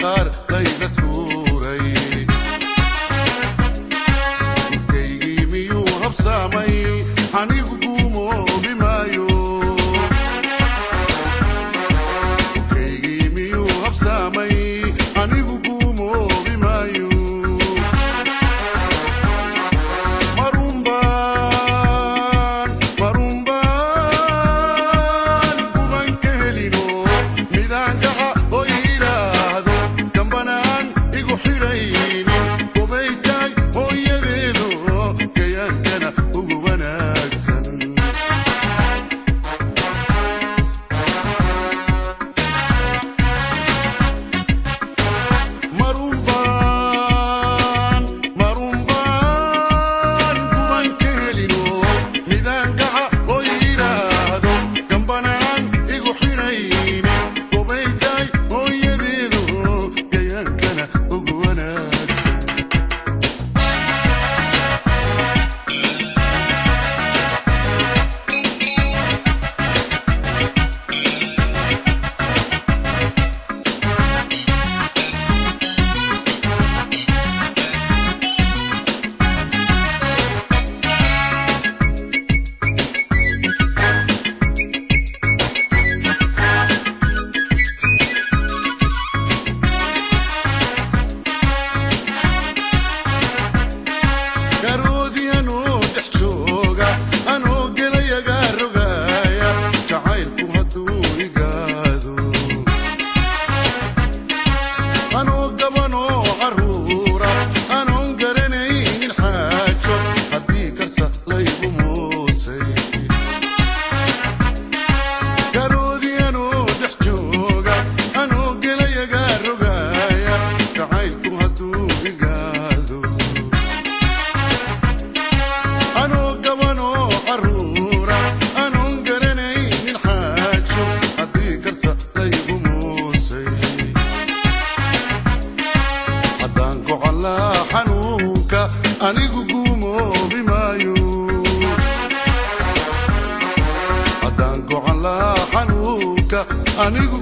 Qaar layga tuuray Kaygii miyuu habsaamay? Anigu guumoobi maayo. Kaygii miyuu habsaamay? Anigu guumoobi maayo. Marunbaan, marunbaan guban ka helino midaan gaca oo yidhaahdo gambanaan igu xidhaynin gobay tahay hooyadeedo gayaankana ugu wanaagsan. Marunbaan, marunbaan guban ka helino midaan gaca oo yidhaahdo gambanaan igu xidhaynin gobay tahay hooyadeedo gayaankana ugu wanaagsan. Garoodi anoo dhex jooga, anoo gelayaga rogaaya, jacaylku hadduu igaado, anoo gabanoo carruura, anoon garanaynin xaajo, haddii karta laygu muusay. Garoodi anoo dhex jooga, anoo gelayaga rogaaya, jacaylku hadduu igaado, anoo gabanoo carruura, anoon garanaynin xaajo, haddii karta laygu muusay, haddaan gocallaa xanuunka anigu guumoobi maayo. Haddaan gocallaa xanuunka anigu